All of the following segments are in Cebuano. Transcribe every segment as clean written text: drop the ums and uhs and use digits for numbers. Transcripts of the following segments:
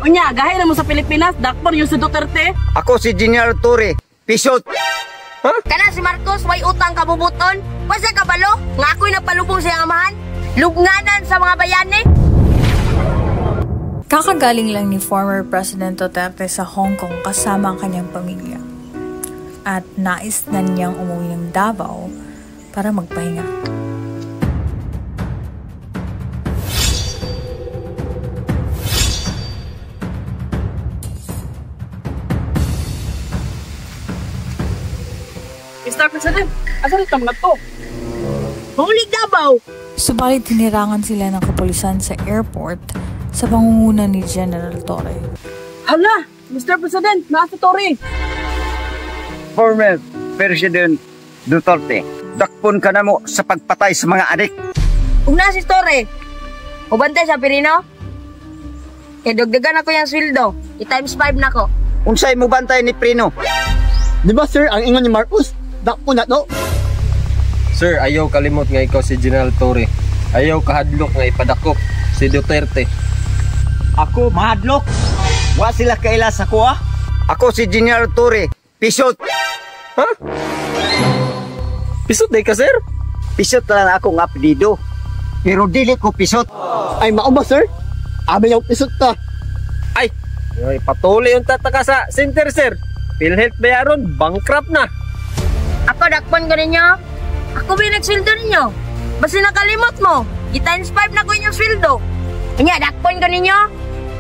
Unya, gahi na mo sa Pilipinas, dakpon yung si Duterte. Ako si General Torre, pisot. Kana si Marcos way utang kabubuton. Wasa kabalo nga ako'y nagpalubong sa iyang amahan. Lubnganan sa mga bayani. Kakagaling lang ni former President Duterte sa Hong Kong kasama ang kanyang pamilya. At nais na niyang umuwi ng Davao para magpahinga. Mr. President, asa rin mga to? Huli Davao. Subalit hinirangan sila ng kapulisan sa airport sa pangunguna ni General Torre. Hala, Mr. President, nasa Torre. Former President Duterte, dakpon ka na mo sa pagpatay sa mga adik. Ug na si Torre. Ubantay sa Pirino. Kay dagdagan ako yung sweldo. I times 5 na ko. Unsay mo bantay ni Prino? Di ba sir, ang ingon ni Marcos, dakpo na to. Sir, ayaw kalimot nga ikaw si General Torre. Ayaw kahadlok nga ipadakop si Duterte. Ako mahadlok. Wa sila kaila sa kuha. Ako si General Torre, pisot. Ha? Pisot day ka, sir? Pisot lang ako ng apelyido. Pero dili ko pisot. Ay mao ba sir? Abi yung pisot ta. Ay, ay patuloy yung tataka sa center, sir. PhilHealth bayaron, bankrupt na. Ako dakpon ko ninyo. Ako ba nagsweldo ninyo? Basta nakalimot mo. I times 5 na ko inyong sweldo. Unya, dakpon ko ninyo.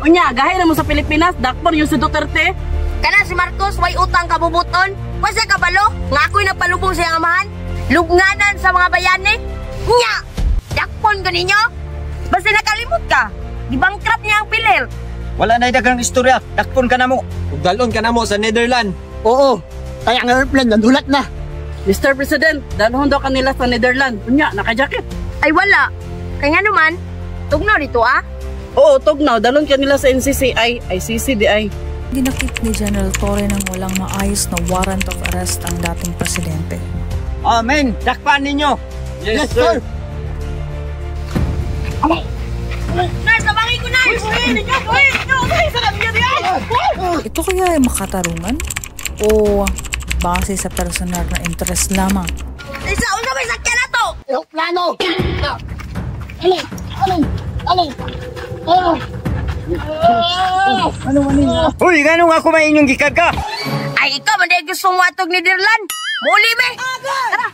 Unya, gahi na mo sa Pilipinas, dakpon yung si Duterte. Kana si Marcos way utang kabubuton. Wasa kabalo nga ako'y nagpalubong sa iyang amahan. Lubnganan sa mga bayani. Nya, dakpon ko ninyo. Basta nakalimot ka. Di bankrupt niya ang PhilHealth. Wala na daghang istorya, dakpon ka na mo. Ug dalon ka na mo sa Netherlands. Oo, kaya ang airplane nanulat na. Mr. President, dalhon daw kanila sa Netherlands. Unya, naka-jacket. Ay wala. Kaya nga naman, tugnaw dito ah. Oo, tugnaw, dalhon kanila sa NCCI, ICCDI. Dinakip ni General Torre ng walang maayos na warrant of arrest ang dating presidente. Amen, dakpan ninyo. Yes, sir. Nurse, tabangin ko, nurse! Ito kaya ay makatarungan? O base sa personal na interest lamang? Isa, unsa may sakyan na to? Aeroplano! Alay! Alay! Alay! Ah! Ah! Ano man niya? Uy, ngano nga kumain inyong gikag ka? Ay, ikaw, man gusto mo atog Netherlands. Muli, be! Tara!